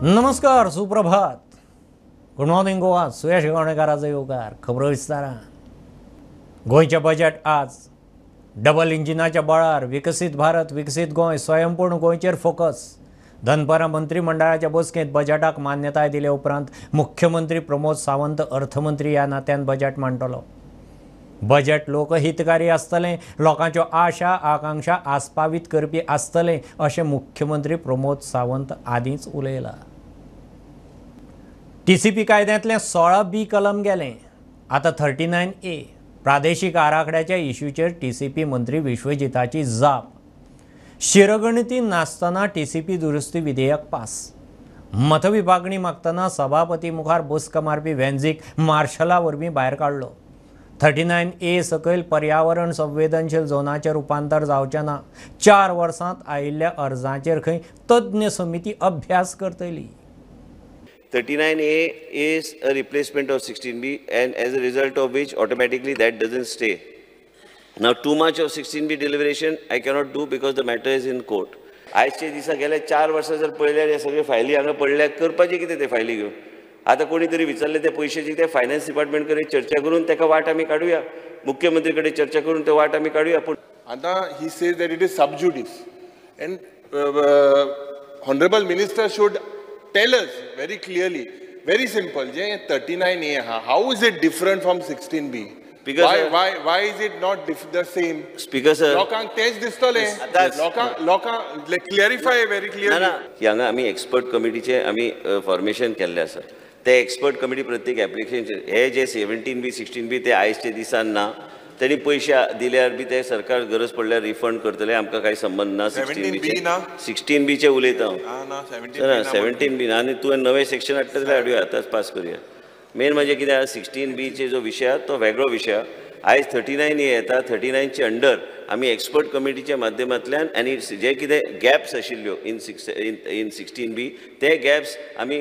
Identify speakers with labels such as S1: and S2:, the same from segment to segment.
S1: नमस्कार, सुप्रभात, good morning Goa. सुयश गावणेकाराचो येवकार. खबरो विस्तारान. गोंयचें बजेट आज डबल इंजिनाच्या बळार विकसीत भारत विकसीत गोंय स्वयंपूर्ण गोंयचेर फोकस. दनपारां मंत्रीमंडळाच्या बसकेंत बजेटाक मान्यताय दिले उपरांत मुख्यमंत्री प्रमोद सावंत अर्थमंत्री ह्या नात्यान बजेट मांडटलो. बजेट लोकहितकारी आसतलें, लोकांच्यो आशा आकांक्षा आस्पावीत करपी आसतलें अशें मुख्यमंत्री प्रमोद सावंत आदींच उलयला. टीसीपी कायद्यांतलें 16B कलम गेलें, आतां 39A. प्रादेशीक आराखड्याच्या इश्यूचेर टीसीपी मंत्री विश्वजिताची जाप. शिरगणती नासतना टीसीपी दुरुस्ती विधेयक पास. मतविभागणी मागतना सभापती मुखार बसका मारपी वेंझीक मार्शला वरवीं भायर काडलो. 39A सकयल पर्यावरण संवेदनशील झोनाचें रुपांतर जावचें ना. 4 वर्सांत आयिल्ल्या अर्जांचेर खंय तज्ञ समिती अभ्यास करतली.
S2: 39A is a replacement of 16B, and as a result of which automatically that doesn't stay. Now too much of 16B deliberation I cannot do because the matter is in court. आयचे दिसा गेले 4 वर्सां जर पळयल्यार हे सगळे फायली हांगा पडल्या, करपाचें कितें ते फायली घेवन? आतां कोणी तरी विचारले ते पयशेची, ते फायनान्स डिपार्टमेंट कडेन चर्चा करून ताका वाट आमी काडुया, मुख्यमंत्री कडेन चर्चा करून ते वाट आमी काडुया. पूण
S3: आतां he says that it is sub judice and honourable minister should tell us very clearly, very simple, J 39A आहा, how is it different from 16B?
S2: Because
S3: why is it not the same?
S2: Speaker sir,
S3: लोकांक तेच दिसतलें. लोकांक क्लियरिफाय very clearly.
S2: ना, हांगा आमी expert कमिटीचे आमी फॉर्मेशन केल्लें आसा. ते एक्सपर्ट कमिटी प्रत्येक एप्लिकेशन हे जे 17B 16B ते आयजच्या दिसान ना, तेणी पयशे दिल्यार बी ते सरकार गरज पडल्यार रिफंड करतले, आमकां कांय संबंद ना. 16Bचे उलयता हांव, 17B ना. आनी तुवें नवें सेक्शन हाडटा जाल्यार हाडुया, आतांच पास करुया. मेन म्हणजे कितें आसा, 16Bचे जो विशय आसा तो वेगळो विशय आसा. आयज 39A येता, 39चे अंडर आमी एक्सपर्ट कमिटीच्या माध्यमांतल्यान आनी जे कितें गॅप्स आशिल्ल्यो इन 16B ते गॅप्स आमी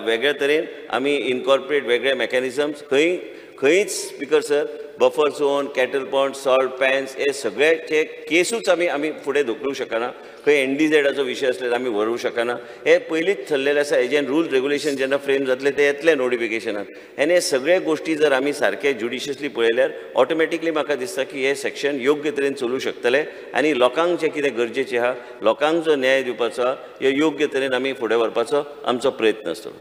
S2: वेगळे तरेन आमी इनकॉर्पोरेट वेगळे मॅकॅनिजम्स खंय खंयच speaker sir buffer zone, cattle pond, salt pans हे सगळ्याचे केसूच आमी आमी फुडें धुकलूंक शकना. खंय एनडीझेडाचो विशय आसल्यार आमी व्हरूंक शकना. हे पयलींच ठरलेलें आसा. हेजेन रूल रेगुलेशन जेन्ना फ्रेम जातले ते येतले नोटिफिकेशनान. आनी हे सगळे गोश्टी जर आमी सारके ज्युडिशियसली पळयल्यार ऑटोमॅटिकली म्हाका दिसता की हे सेक्शन योग्य तरेन चलूं शकतले आनी लोकांक जें कितें गरजेचें आहा, लोकांक जो न्याय दिवपाचो आहा, हे योग्य तरेन आमी फुडें व्हरपाचो आमचो प्रयत्न आसतलो.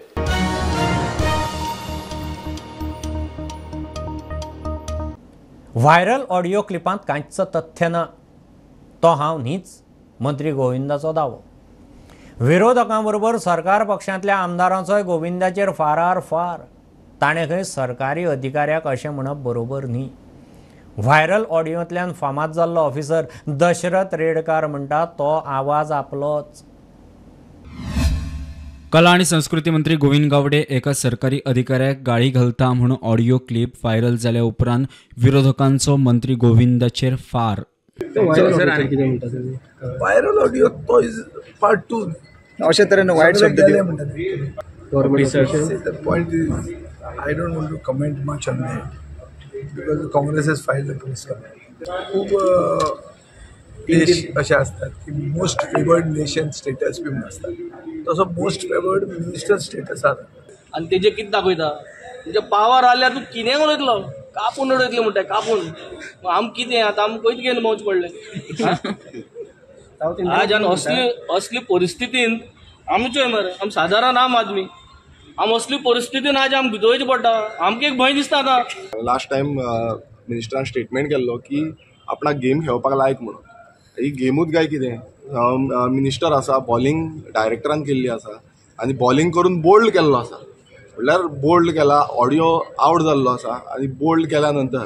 S1: व्हायरल ऑडियो क्लिपांत कांयच तथ्य ना, तो हांव न्हीच, मंत्री गोविंदाचो दावो. विरोधकां बरोबर सरकार पक्षांतल्या आमदारांचोय गोविंदाचेर फारार फार. ताणें खंय सरकारी अधिकाऱ्याक अशें म्हणप बरोबर न्ही. व्हायरल ऑडियोंतल्यान फामाद जाल्लो ऑफिसर दशरथ रेडकार म्हणटा तो आवाज आपलोच.
S4: कला आणि संस्कृती मंत्री गोविंद गावडे एका सरकारी अधिकाऱ्याक गाळी घालता म्हणून ऑडिओ क्लिप व्हायरल जाल्या उपरांत विरोधकांचो मंत्री गोविंदाचेर फार.
S5: व्हायरल ऑडिओ तो is part 2.
S6: अशे तरेन वायट शब्द
S5: म्हणटात. Point is I don't want to comment much on that because Congress has filed a police complaint. खूब देश अशे आसतात की मोस्ट फेवर्ड नेशन स्टेटस बी म्हूण आसता, तसो मोस्ट फेवर्ड मिनिस्टर स्टेटस आसा.
S7: आनी तेजे कितें दाखयता, तुमच्या पावर आल्यार तूं कितेंय उलयतलो, कापून उडयतले म्हणटा, कापून. आम कितें आतां आमकां खंयच घेवन भोंवचें पडलें. आज आनी असली असली परिस्थितीन आमच्यो मरे, आम सादारण आम आदमी, आम असली परिस्थितीन आज आम भितोवचें पडटा. आमकां एक भंय दिसता आतां.
S8: लास्ट टायम मिनिस्टरान स्टेटमेंट केल्लो की आपणाक गेम खेळपाक लायक म्हणून. ही गेमूच काय कितें, मिनिस्टर आसा, बॉलिंग डायरेक्टरान केल्ली आसा आनी बॉलिंग करून बोल्ड केल्लो आसा. म्हणल्यार बोल्ड केला, ऑडियो आवट जाल्लो आसा आनी बोल्ड केल्या नंतर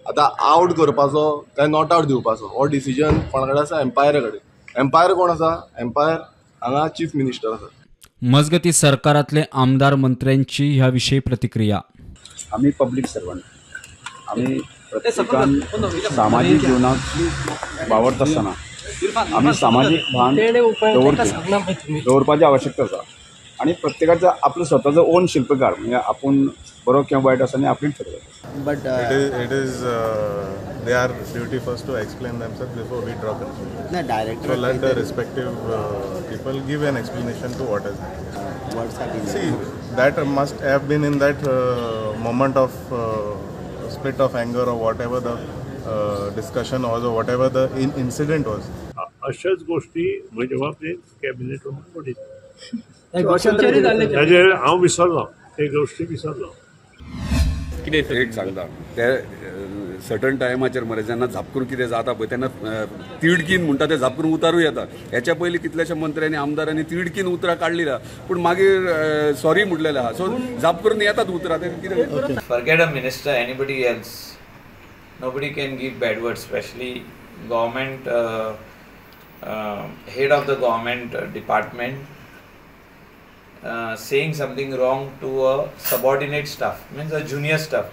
S8: आतां आवट करपाचो काय not out दिवपाचो हो डिसिजन कोणा कडेन आसा? एम्पायरा कडेन. एम्पायर कोण आसा? एम्पायर हांगा चीफ मिनिस्टर आसा.
S4: मजगती सरकारातले आमदार मंत्र्यांची ह्या विषयी प्रतिक्रिया.
S6: आमी पब्लीक सर्वंट, आमी प्रत्येकान सामाजीक जीवनात वावरता आसतना आमी सामाजीक भान दवरपाची आवश्यकता आसा. आणि प्रत्येकाचा आपलं स्वतःचं ओन शिल्पकार म्हणजे आपण बरो किंवा वाईट असं आणि आपण ठरवतो.
S9: But
S10: it is their duty first to explain themselves before we draw conclusion.
S9: No, director.
S10: So let the respective people give an explanation to what has happened.
S9: What's happened?
S10: See, that must have been in that moment of split of anger or whatever the discussion was or whatever the incident was.
S11: अशाच गोष्टी म्हज्या बाबतीत cabinet पडिल्ल्यो ताजेर हांव विसरलो, ते गोष्टी विसरलो.
S12: कितें एक सांगता ते सर्टन टायमाचेर मरे जेन्ना झाप करून कितें जाता पळय तेन्ना तिडकीन म्हणटा ते झाप करून उतारूं येता. हेच्या पयलीं कितल्याश्या मंत्र्यांनी आमदारांनी तिडकीन उतरां काडली ना, पूण मागीर सॉरी म्हटलेलें आहा. सो झाप करून येतात उतरां ते कितें.
S13: Forget a minister, anybody else, nobody can give bad words, specially government head of the government department saying something wrong to a subordinate staff, means a junior staff.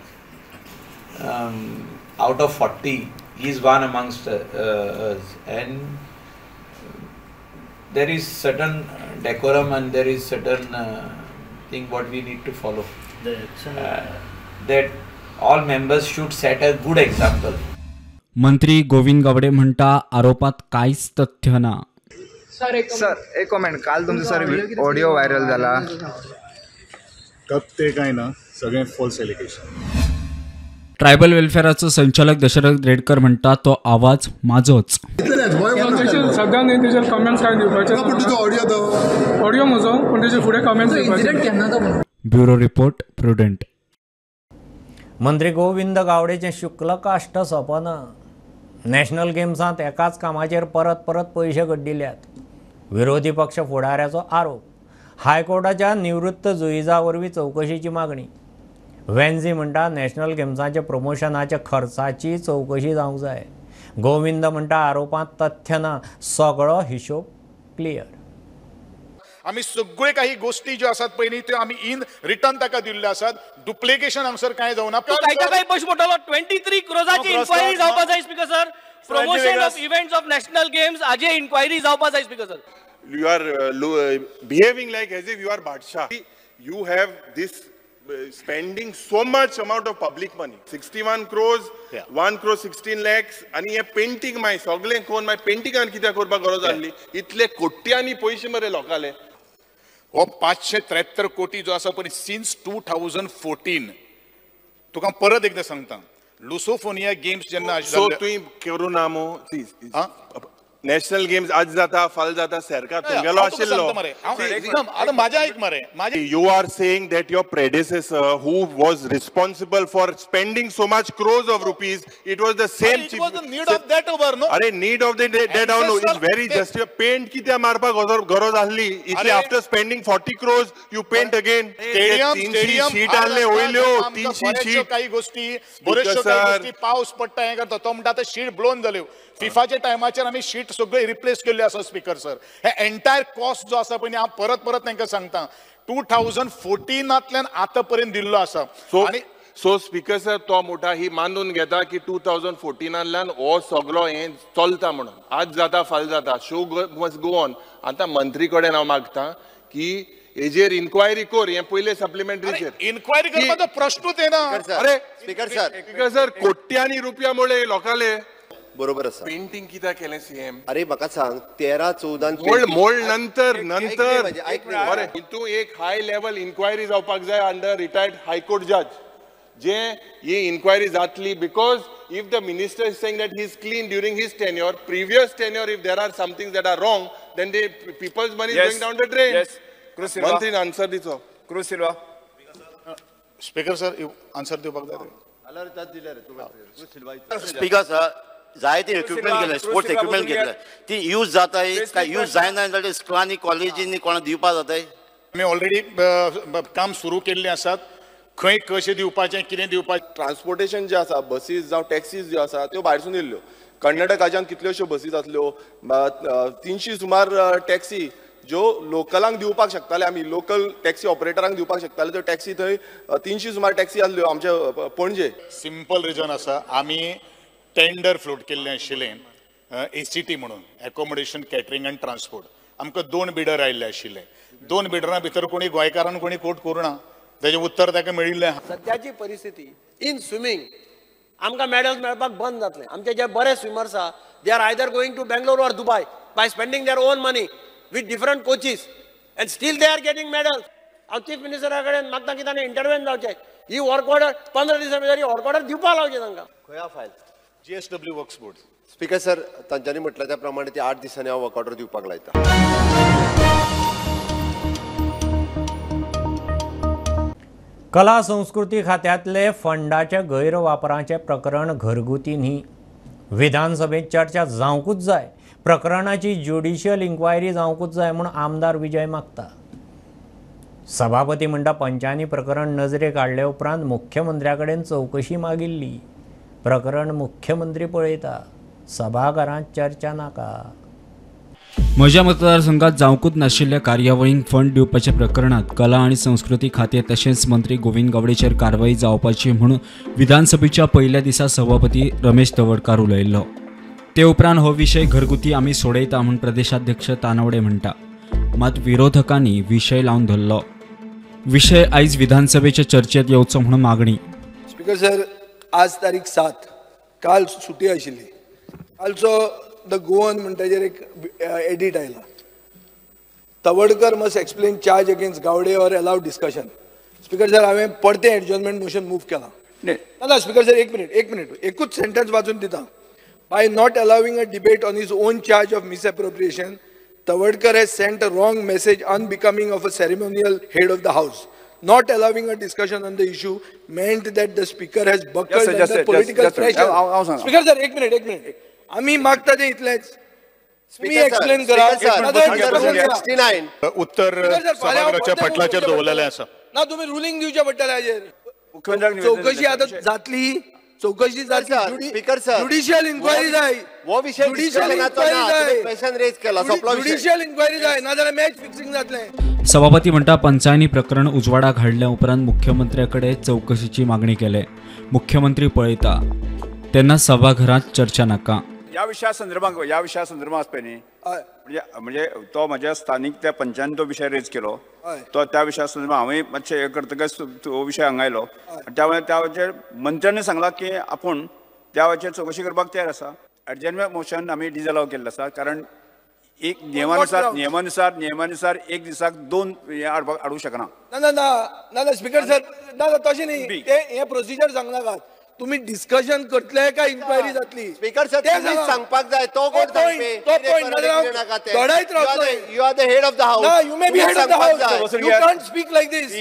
S13: Out of 40, he is one amongst us, and there is certain decorum and there is certain thing what we need to follow. That all members should set a good example.
S4: मंत्री गोविंद गावडे म्हणटा आरोपात कांयच तथ्य ना.
S14: Sir एक comment, काल तुमचो sir audio viral जाला.
S10: तथ्य काय ना, सगळें फॉल्स एलिगेशन.
S4: ट्रायबल वेलफेअराचो संचालक दशरथ रेडकर म्हणटा तो आवाज माझोच.
S15: सध्या न्ही तेजेर कमेंट्स काय दिवपाचे, ऑडिओ म्हजो पूण तेजे फुडें कमेंट्स दिवपाचे.
S4: Bureau report, Prudent.
S1: मंत्री गोविंद गावडेचें शुक्ल काश्ट सोंपना. नॅशनल गेम्सांत एकाच कामाचेर परत परत पयशे गड्डिल्यात. विरोधी पक्ष फुडाऱ्याचो आरोप. हायकोर्टाच्या निवृत्त जुईजा वरवीं चवकशीची मागणी. वेन्झी म्हणटा नॅशनल गेम्साच्या प्रमोशनाच्या खर्चाची चवकशी जावंक जाय. गोविंद म्हणटा आरोपांत तथ्य ना, सगळो हिशोब क्लियर.
S16: आमी सगळे काही गोष्टी ज्यो आसात पयलीं त्यो आमी इन रिटर्न ताका दिल्ल्यो आसात. डुप्लिकेशन हांगसर कांय जावना.
S7: काय पैसे पडटलो 23 क्रोजाची इन्क्वायरी जावपा जाय speaker sir. Promotion of events of national games हाजे इन्क्वायरी जावपा जाय speaker sir.
S3: You are behaving like as if you are Badshah. You have this spending so much amount of public money, 61 crores, 1 crore 16 lakhs, आणि हे painting माय सगळें कोण माय पेंटिंगान कित्याक करपाक गरज आसली? इतले कोट्यांनी पयशे मरे लोकांले.
S16: हो 573 कोटी जो आसा पळय सिन्स 2014 तुका परत एकदां सांगता, लुसोफोनिया गेम्स जेन्ना
S3: सो तुवें करूं ना मू नॅशनल गेम्स आज जाता फाल जाता सरकार तुमगेलो आशिल्लो. आतां म्हाजें आयक मरे. You are saying that your predecessor who was responsible for spending so much crores of rupees, it was the same.
S16: It was the need of that over no.
S3: अरे need of that no is very just. Paint कित्याक मारपाक गरज आसली इतले? After spending 40 crores you paint again. Stadium sheet आहले वयल्यो 300 sheet.
S16: काही गोष्टी बऱ्योचश्यो काही गोष्टी पावस पडटा हें करता तो म्हणटा आतां शीट ब्लोवन जाल्यो. फिफाच्या टायमाचेर आमी शीट सगळे रिप्लेस केल्ले आसा स्पीकर सर. हे एंटायर कॉस्ट जो आसा पळय हांव परत परत तांकां सांगता 2014 आतां पर्यंत दिल्लो आसा.
S3: सो स्पीकर सर तो मोठा ही मानून घेता की 2014 हो सगळो हें चलता म्हणून आज जाता फाल जाता शो मस्ट गो ऑन. आतां मंत्री कडेन हांव मागता की हेजेर इन्क्वायरी कर, हें पयलें सप्लिमेंटरीचेर
S16: इन्क्वायरी करपाचो प्रश्नूच येना.
S3: अरे स्पीकर सर, स्पीकर सर कोट्यांनी रुपया मुळे लोकांले.
S9: बरोबर आसा.
S3: पेंटिंग कित्याक केलें सीएम?
S9: अरे म्हाका सांग 13-14
S3: मोळ नंतर नंतर बरें हितून एक हाय लेवल इन्क्वायरी जावपाक जाय अंडर रिटायर्ड हायकोर्ट जज जे ही इन्क्वायरी जातली. Because if the minister is saying that he is clean during his tenure, previous tenure if there are something that are wrong then the people's money is going down the drain. मंत्रीन answer दिचो.
S6: Cruz Silva.
S16: Speaker sir answer दिवपाक जाय.
S2: Speaker sir जायते equipment घेतले, sports equipment घेतले, ती use जाताय काय use जायना जाल्यार स्कुलांनी कॉलेजींनी कोणाक दिवपा जाताय?
S16: आमी ऑलरेडी काम सुरू केल्लें आसात. खंय कशें दिवपाचें कितें दिवपाचें.
S8: ट्रान्सपोर्टेशन जें आसा बसीस जावं टॅक्सीज ज्यो आसा त्यो भायरसून येयल्ल्यो. कर्नाटकाच्यान कितल्योश्यो बसीस आसल्यो, 300 सुमार टॅक्सी ज्यो लोकलांक दिवपाक शकताले आमी, लोकल टॅक्सी ऑपरेटरांक दिवपाक शकताले त्यो टॅक्सी थंय 300 सुमार टॅक्सी आसल्यो आमच्या पणजे.
S16: सिंपल रिजन आसा, आमी टेंडर फ्लोट केल्लें आशिल्लें ACT म्हणून, एकोमोडेशन कॅटरिंग अँड ट्रान्सपोर्ट. आमकां 2 बिडर आयिल्ले आशिल्ले. 2 बिडरां भितर कोणी गोंयकारान कोणी कोट करूना, तेजें उत्तर ताका मेळिल्लें आहा.
S17: सद्याची परिस्थिती इन स्विमींग आमकां मॅडल्स मेळपाक बंद जातले. आमचे जे बरे स्विमर्स आहा they are either going to Bangalore or Dubai by spending their own money with different coaches and still they are getting medals. हांव चीफ मिनिस्टरा कडेन मागता की ताणें इंटरवेन जावचें, ही वर्क ऑर्डर 15 दिसां भितर ही वर्क ऑर्डर दिवपाक लावचें तांकां.
S9: खंय file
S16: GSW works board.
S9: Speaker sir, तांच्यांनी म्हटलें त्या प्रमाणे ती 8 दिसांनी हांव वर्क ऑर्डर दिवपाक लायता.
S1: कला संस्कृती खात्यांतले फंडाच्या गैरवापराचें प्रकरण घरगुती न्ही, विधानसभेत चर्चा जावंकूच जाय, प्रकरणाची ज्युडिशियल इन्क्वायरी जावंकूच जाय म्हूण आमदार विजय मागता. सभापती म्हणटा पंचांनी प्रकरण नजरेक हाडले उपरांत मुख्यमंत्र्या कडेन चवकशी मागिल्ली, प्रकरण मुख्यमंत्री पळयता, सभाघरांत चर्चा नाका.
S4: म्हज्या मतदारसंघात जावंकूच नाशिल्ल्या कार्यावळींक फंड दिवपाच्या प्रकरणात कला आनी संस्कृती खातें तशेंच मंत्री गोविंद गावडेचेर कारवाई जावपाची म्हूण विधानसभेच्या पयल्या दिसा सभापती रमेश तवडकार उलयल्लो. ते उपरांत हो विशय घरगुती आमी सोडयता म्हूण प्रदेशाध्यक्ष तानावडे म्हणटा, मात विरोधकांनी विशय लावन धरलो. विशय आयज विधानसभेच्या चर्चेत येवचो म्हूण मागणी.
S5: स्पीकर सर, आज तारीख 7, काल सुटी आशिल्ली. कालचो the Goan म्हणटाचेर एक एडिट आयला, Tawadkar must explain charge against Gawde or allow discussion. Speaker sir, हांवें परतें एडजॉर्नमेंट मोशन मूव केलां. ना स्पीकर सर, एक मिनिट, एकूच सेंटन्स वाचून दिता. By not allowing a debate on his own charge of misappropriation, Tawadkar has sent a wrong message unbecoming of a ceremonial head of the house. Not allowing a discussion on the issue meant that the speaker has buckled under political pressure. Speaker sir, एक minute, आम्ही मागता ते इतलेच, तुम्ही explain करा.
S16: उत्तर सभागृहाच्या पटलाचेर दवरलेलें आसा.
S5: ना, तुम्ही रुलिंग दिवचें पडटलें हाजेर. चवकशी आतां जातली, चवकशी जातली, ज्युडिशियल इन्क्वायरी जाय, ज्युडिशियल इन्क्वायरी जाय, नाजाल्यार मॅच फिक्सिंग जातलें.
S4: सभापती म्हणटा पंचांनी प्रकरण उजवाडाक हाडल्या उपरांत मुख्यमंत्र्या कडेन चवकशीची मागणी केले, मुख्यमंत्री पळयता तेन्ना सभाघरांत चर्चा नाका.
S6: ह्या विशया संदर्भात आसपय न्ही, म्हणजे तो म्हज्या स्थानीक त्या पंचान तो विशय रेज केलो, तो त्या विशया संदर्भात हांवें मातशें हें करतकच तो विशय हांगा आयलो. त्यामुळे त्याचेर मंत्र्यांनी सांगलां की आपूण त्या वेळाचेर चवकशी करपाक तयार आसा. एडजर्नमेंट मोशन आमी डिजअलाव केल्लें आसा, कारण एक नियमानुसार एक दिसाक 2 हे हाडूंक शकना.
S5: ना ना ना ना स्पीकर सर, ना तशें न्ही, तें हें प्रोसिजर सांगनाकात. तुम्ही डिस्कशन करतले काय इन्क्वायरी जातली?
S9: स्पीकर सर, तुम्ही सांगपाक जाय, तो कोण सांगपी? You are the head of the house.
S5: ना, you may be head of the house, you can't speak like this.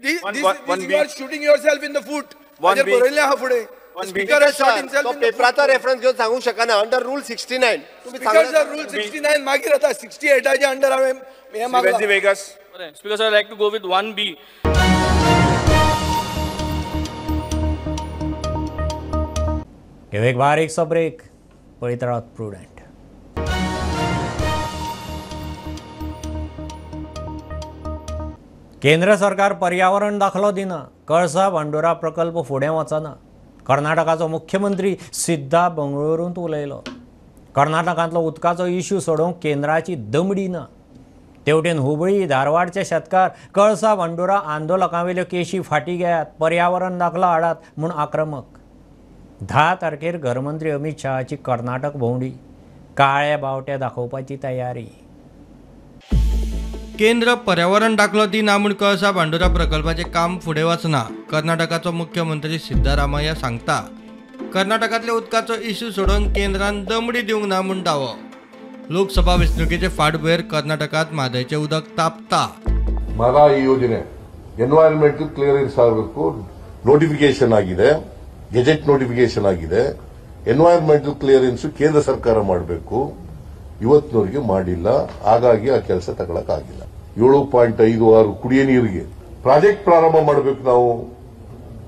S5: You are shooting yourself in the foot. हाजेर बरयल्लें आहा फुडें. Speaker has shot himself.
S9: तो पेपराचो रेफरन्स घेवन सांगूंक शकना. Under rule 69.
S5: Speaker sir, rule 69 मागीर आतां 68 अंडर हांवें हें मागलां.
S7: Speaker sir, I like to go with 1B.
S1: एक बारीकसो ब्रेक, पळयत रावात प्रुडंट. केंद्र सरकार पर्यावरण दाखलो दिना, कळसा भांडुरा प्रकल्प फुडें वचना. कर्नाटकाचो मुख्यमंत्री सिद्धा बंगळुरूंत उलयलो. कर्नाटकांतलो उदकाचो इश्यू सोडोवंक केंद्राची दमडी ना. तेवटेन हुबळी धारवाडचे शेतकार कळसा भांडुरा आंदोलकांवेल्यो केशी फाटीं घेयात, पर्यावरण दाखलो हाडात म्हूण आक्रमक. 10 तारखेर घरमंत्री अमित शहाची कर्नाटक भोंवडी, काळे बावटे दाखोवपाची तयारी.
S18: केंद्र पर्यावरण दाखलो दिना म्हूण कळसा भांडुरा प्रकल्पाचें काम फुडें वचना. कर्नाटकाचो मुख्यमंत्री सिद्धारामय्या सांगता, कर्नाटकांतल्या उदकाचो इश्यू सोडोवन केंद्रान दमडी दिवंक ना म्हूण दावो. लोकसभा वेंचणुकेचे फाटभुंयेर कर्नाटकांत म्हादयचें उदक तापता.
S19: म्हादय ಯೋಜನೆ ಎನ್ವೈರನ್ಮೆಂಟಲ್ ಕ್ಲಿಯರೆನ್ಸ್ ಆಗಬೇಕು, ನೋಟಿಫಿಕೇಶನ್ ಆಗಿದೆ, ಗೆಜೆಟ್ ನೋಟಿಫಿಕೇಶನ್ ಆಗಿದೆ. ಎನ್ವೈರನ್ಮೆಂಟಲ್ ಕ್ಲಿಯರೆನ್ಸ್ ಕೇಂದ್ರ ಸರ್ಕಾರ ಮಾಡಬೇಕು, ಇವತ್ತಿನವರೆಗೆ ಮಾಡಿಲ್ಲ. ಹಾಗಾಗಿ ಆ ಕೆಲಸ ತಗೊಳಕ್ಕಾಗಿಲ್ಲ. 7.56 ಕುಡಿಯ ನೀರಿಗೆ ಪ್ರಾಜೆಕ್ಟ್ ಪ್ರಾರಂಭ ಮಾಡಬೇಕು, ನಾವು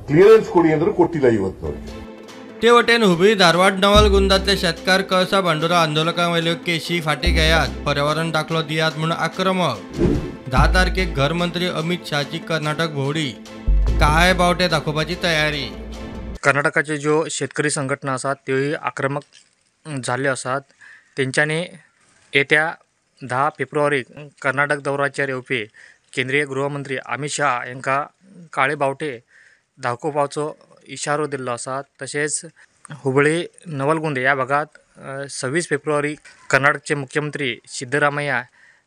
S19: ಕ್ಲಿಯರೆನ್ಸ್ ಕೊಡಿ ಅಂದ್ರೆ ಕೊಟ್ಟಿಲ್ಲ ಇವತ್ತಿನವರೆಗೆ.
S18: ते वटेन हुबळी धारवाड नवलगुंदांतले शेतकार कळसा भांडुरा आंदोलकांवेल्यो केशी फाटीं घेयात, पर्यावरण दाखलो दियात म्हूण आक्रमक. 10 तारखेक घरमंत्री अमित शहाची कर्नाटक भोंवडी, काळे बावटे दाखोवपाची तयारी.
S20: कर्नाटकाच्यो ज्यो शेतकरी संघटना आसात त्योय आक्रमक जाल्ल्यो आसात. तेंच्यांनी येत्या 10 फेब्रुवारीक कर्नाटक दौऱ्याचेर येवपी केंद्रीय गृहमंत्री अमित शाह हांकां काळे बावटे दाखोवपाचो इशारो दिल्लो आसा. तशेंच हुबळी नवलगुंद ह्या भागात 26 फेब्रुवारी कर्नाटकचे मुख्यमंत्री सिद्धरामय्या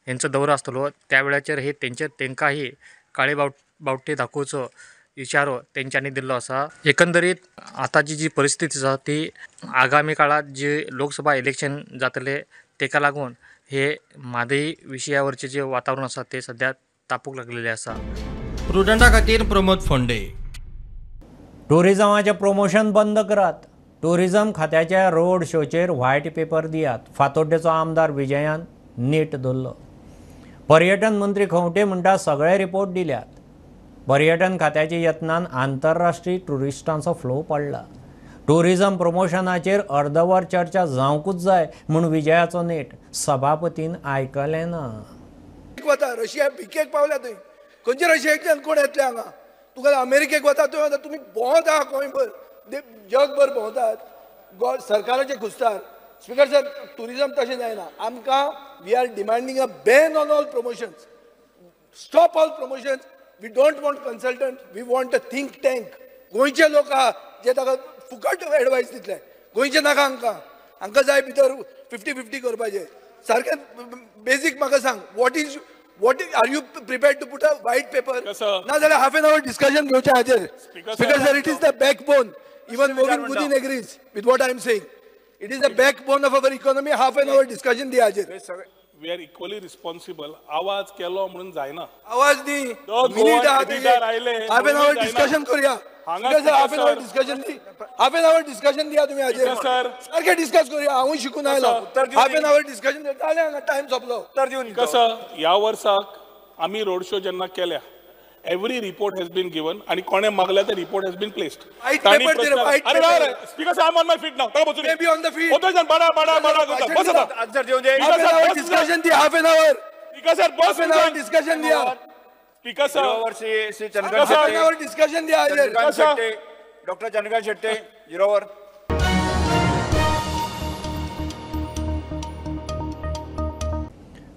S20: यांचो दौरो आसतलो, त्या वेळाचेर हे तेंकांय काळे बावटे दाखोवचो इशारो तेंच्यांनी दिल्लो आसा. एकंदरीत आतांची जी परिस्थिती आसा ती आगामी काळात जे लोकसभा इलेक्शन जातले तेका लागून हे म्हादई विशयावरचे जे वातावरण आसा ते सध्या तापूंक लागलेले आसा.
S18: प्रुडंटा खातीर प्रमोद फोंडे.
S1: टुरिजमाचें प्रमोशन बंद करात, टुरिजम खात्याच्या रोड शोचेर व्हायट पेपर दियात, फातोड्डेचो आमदार विजयान नेट धरलो. पर्यटन मंत्री खंवटे म्हणटा सगळे रिपोर्ट दिल्यात. पर्यटन खात्याच्या यत्नान आंतरराष्ट्रीय टुरिस्टांचो फ्लो पडला. टुरिजम प्रमोशनाचेर अर्दवर चर्चा जावंकूच जाय म्हूण विजयाचो नेट सभापतीन आयकलें ना.
S5: वता रशिया भिकेक पावल्या थंय, खंयचे रशियेंतल्यान कोण येतले हांगा? तुका अमेरिकेक वता थंय वता, तुमी भोंवता गोंयभर, जगभर भोंवतात, सरकाराचे खुस्तार. स्पीकर सर, टुरिजम तशें जायना. आमकां we are demanding a ban on all promotions, stop all promotions. We don't want consultant, we want a think tank. गोंयचे लोक आहा जे ताका फुकट एडवायस दितले, गोंयचे नाका हांकां, हांकां जाय भितर 50-50 करपाचें. सारकें बेजीक म्हाका सांग, what is are you prepared to put a white paper? ना जाल्यार हाफ एन our discussion घेवचें हाजेर. Speaker sir, it is the backbone. Even Govind Godinho agrees with what I am saying. It is the backbone of our economy. Half an hour discussion दिया हाजेर.
S21: We are equally responsible. आवाज केलो म्हणून जायना,
S5: आवाज न्ही, minute half an our discussion करूया. Half an our discussion the, half an our discussion दिया तुमी हाजेर. सारकें डिस्कस करूया, हांवूय शिकून आयलो. हाफ एन our discussion जालें, हांगा टायम सोंपलो.
S21: उत्तर दिवन कसं ह्या वर्साक आमी रोड शो जेन्ना केल्या, every report has been given आणि कोणे मागल्या ते रिपोर्ट हॅज बीन placed. Speaker sir, I am on my feet now. ताका बसून
S5: be on the feet.
S21: ओतो बाडा बाडा बाडा करता, बस आता.
S6: आन्सर दिवन दे.
S5: Half an our discussion the, half an hour.
S21: Speaker sir, bus
S5: half an hour discussion दिया.
S21: Speaker sir,
S6: Shri Chandrakant
S5: half an hour discussion दिया.
S6: Doctor Chandrakant Shette, 0 वर.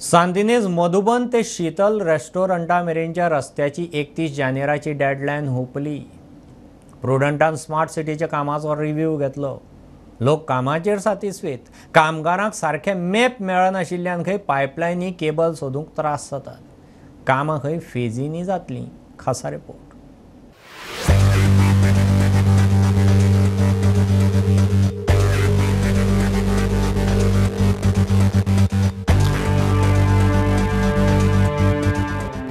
S1: सांतिनेज मधुबन ते शीतल रेस्टॉरंटा मेरेनच्या रस्त्याची 31 जानेराची डेडलायन हुपली. प्रुडंटान स्मार्ट सिटीच्या कामाचो रिव्ह्यू घेतलो. लोक कामाचेर सातिस्वेत, कामगारांक सारखे मॅप मेळनाशिल्ल्यान खंय पायपलायनी केबल सोदूंक त्रास जातात. कामां खंय फेजींनी जातलीं. खासा रिपोर्ट.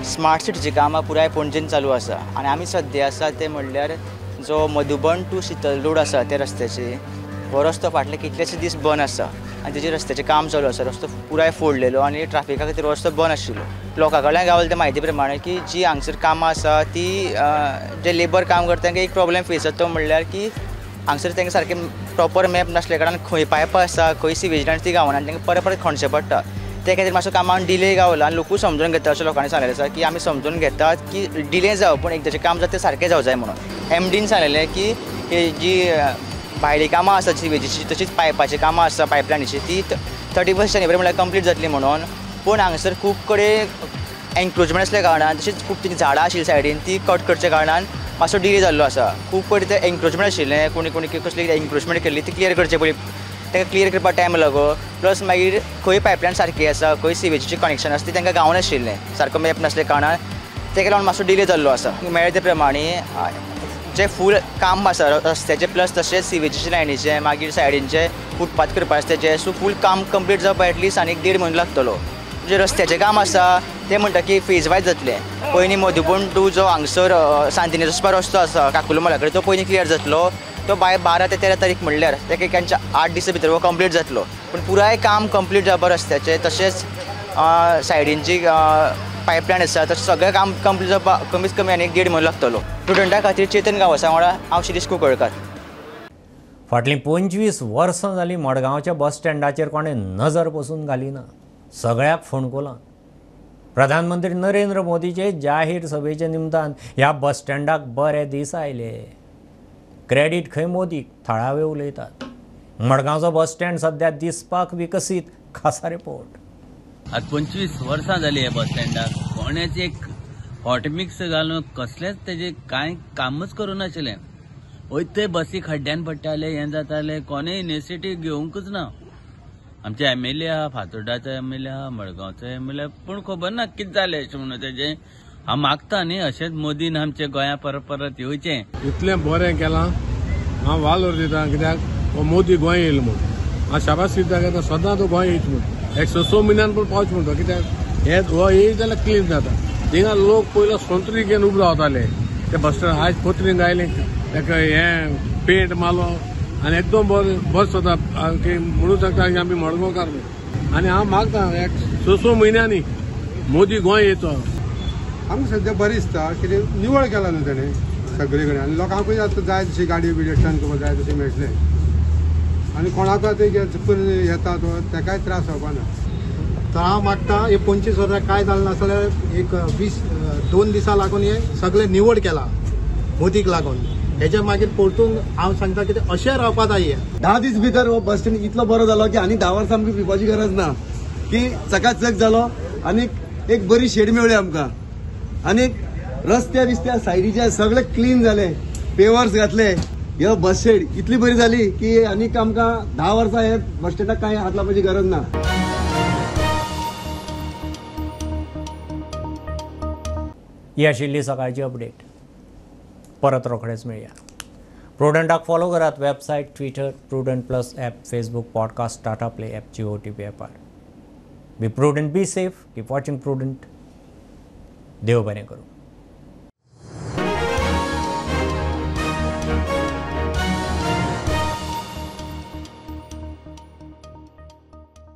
S22: स्मार्ट सिटीची कामां पुराय पणजेन चालू आसा आनी आमी सद्या आसा ते म्हणल्यार जो मधुबन टू शीतल रोड आसा त्या रस्त्याची, हो रस्तो फाटले कितलेशे दीस बंद आसा आनी तेजेर रस्त्याचें काम चालू आसा. रस्तो पुराय फोडलेलो आनी ट्राफिका खातीर रस्तो बंद आशिल्लो. लोकां कडल्यान गावले ते म्हायती प्रमाणे की जी हांगसर कामां आसा ती जे लेबर काम करता तांकां एक प्रॉब्लेम फेस जाता तो म्हणल्यार की हांगसर तांकां सारकें प्रॉपर मॅप नासल्या कारणान खंय पायपां आसा, खंय सिवेज लायन ती गावना आनी तांकां परत परत खणचें पडटा. ते खातीर मातसो कामान डिले गावला आनी लोकूय समजून घेता अशें लोकांनी सांगलेलें आसा की आमी समजून घेतात की डिले जावं पूण एकदाचें काम जाता तें सारकें जावं जाय म्हणून. एमडीन सांगलेलें की जी भायलीं कामां आसा सिवेजीची तशींच पायपाचीं कामां आसा पायपलायनीची ती 31 जानेवारी म्हणल्यार कंप्लीट जातली म्हणून. पूण हांगसर खूब कडेन एन्क्रोचमेंट आसल्या कारणान तशींच खूब ती झाडां आशिल्ली सायडीन ती कट करच्या कारणान मातसो डिले जाल्लो आसा. खूब कडेन ते एन्क्रोचमेंट आशिल्लें, कोणी कोणी कसली एन्क्रोचमेंट केल्ली ती क्लियर करचे पयलीं तांकां क्लियर करपाक टायम लागो. प्लस मागीर खंय पायपलायन सारकी आसा, खंय सिवेजीचें कनेक्शन आसा तें तांकां गावनाशिल्लें, सारको मॅप नासल्या कारणान ताका लागून मातसो डिले जाल्लो आसा. मेळ्ळे ते प्रमाणे जें फूल काम आसा रस्त्याचें प्लस तशेंच सिवेजीचे लायनीचें मागीर सायडींचें फुटपाथ करपा आसा तेजें, सो फूल काम कंप्लीट जावपाक एटलीस्ट आनी 1.5 म्हयनो लागतलो. जें रस्त्याचें काम आसा तें म्हणटा की फेज वायज जातलें. पयलीं मधुबन टू जो हांगसर सांतिनेज वचपा रस्तो आसा काकुलो मोला कडेन तो पयलीं क्लियर जातलो, तो बाय 12 ते 13 तारीख म्हणल्यार ताका तांच्या 8 दिसां भितर हो कंप्लीट जातलो. पूण पुराय काम कंप्लीट जावपा रस्त्याचें तशेंच सायडींची पायपलायन आसा तशें सगळें काम कंप्लीट जावपाक कमीत कमी आनी 1.5 म्हयनो लागतलो. स्टुडंटा खातीर चेतन गांवसा वांगडा हांव शिरीष कुंकळकार.
S1: फाटलीं 25 वर्सां जालीं मडगांवच्या बस स्टँडाचेर कोणें नजर पसून घाली ना. सगळ्याक फोंडकुलां. प्रधानमंत्री नरेंद्र मोदीचे जाहीर सभेच्या निमतान ह्या बस स्टँडाक बरे दीस आयले. क्रेडीट खंय मोदीक, थळावे उलयतात. मडगांवचो बस स्टँड सध्या दिसपाक विकसीत. खासा रिपोर्ट.
S11: आज 25 वर्सां जाली हे बस स्टँडाक कोणेच एक हॉट मिक्स घालून कसलेंच तेजें कांय कामच करूं नाशिल्लें. वयते बसी खड्ड्यान पडटाले, हें जातालें, कोणें इनिशिएटीव घेवंकूच ना. आमचे एमएलए आहा, फातोर्डाचो एमएलए आहा, मडगांवचो एमएलए, पूण खबर ना कितें जालें अशें म्हणून तेजें. हांव मागता न्ही अशेंच मोदीन आमच्या गोंया परत परत येवचें.
S12: इतलें बरें केलां, हांव वालोर दिता कित्याक हो मोदी गोंय येयलो म्हूण. हांव शाबास दिता कित्याक सदां तो गोंय येयच म्हूण, एक 6 म्हयन्यान पूण पावच म्हणटा कित्याक हे हो येयत जाल्यार क्लीन जाता. थिंगा लोक पयलो सोंत्री घेवन उबो रावताले ते बस स्टँड, आयज पत्रीन आयले ताका हें पेंट मारलो आनी एकदम बरें बस जाता की म्हणूं शकता की आमी मडगांवकार न्हू. आनी हांव मागता एक 6 म्हयन्यांनी मोदी गोंय येतो.
S23: आमकां सद्या बरें दिसता कितें निवळ केला न्हू तेणें सगळे कडेन आनी लोकांकूय आतां जाय तशी गाडी बिडी टर्न करपाक जाय तशी मेळटलें आनी कोणाकूय आतां चुकून येता तो तेकाय त्रास जावपा ना.
S24: तर हांव मागता हे 25 वर्सां कांय जालें ना जाल्यार एक 2 दिसां लागून हे सगळें निवळ केलां मोदीक लागून. हेच्या मागीर परतून हांव सांगता कितें अशें रावपा जाय.
S25: 10 दीस भितर हो बस स्टँड इतलो बरो जालो की आनी 10 वर्सां आमकां भिवपाची गरज ना, की चकाचक जालो आनी एक बरी शेड मेळ्ळी आमकां आनी रस्त्या बिस्त्या सायडीच्या सगळे क्लीन जाले, पेवर्स घातले. ह्यो बस शेड इतली बरी जाली की आनीक आमकां 10 वर्सां हे बस स्टँडाक कांय हात लावपाची गरज ना.
S1: ही आशिल्ली सकाळची अपडेट. परत रोखडेच मेळया. प्रुडंटाक फॉलो करात website, Twitter, Prudent plus app, Facebook, podcast, Tata Play app, Jio TV ॲपार. Be prudent, be safe, keep watching Prudent. देव बरें करूं.